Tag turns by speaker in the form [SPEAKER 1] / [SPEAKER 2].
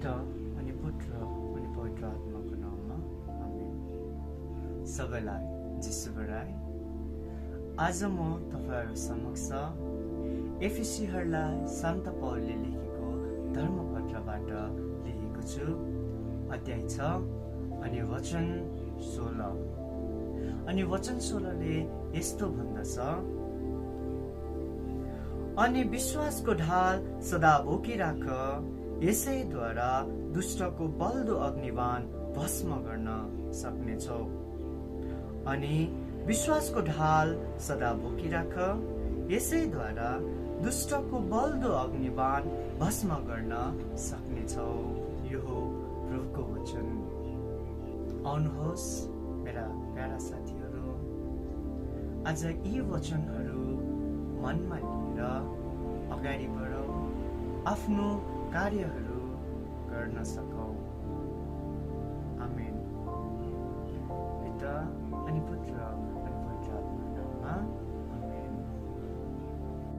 [SPEAKER 1] पिता अनि पुत्र अनि पवित्र आत्माको नाममा आमेन। सबैलाई जिसु बराई। आज म तपाईहरु समक्ष एफिसीहरूलाई सन्त पौलले लेखेको धर्मपत्रबाट लेखेको छु। अध्याय 6 अनि वचन 16। अनि वचन 16ले यस्तो भन्दछ, अनि विश्वासको ढाल सदा बोकिराख, यसैद्वारा दुष्टको बल्दो अग्निबाण भस्म गर्न सक्नेछौ। अनि विश्वासको ढाल सदा बोकिराख, यसैद्वारा दुष्टको बल्दो अग्निबाण भस्म गर्न सक्नेछौ। यो हो प्रभुको वचन। आउनुहोस् मेरा प्यारा साथीहरू, आज यी वचनहरू मनमा लिएर अगाडि बढौँ, आफ्नो कार्यहरू गर्न सकौँ। आमेन। पिता अनि पुत्र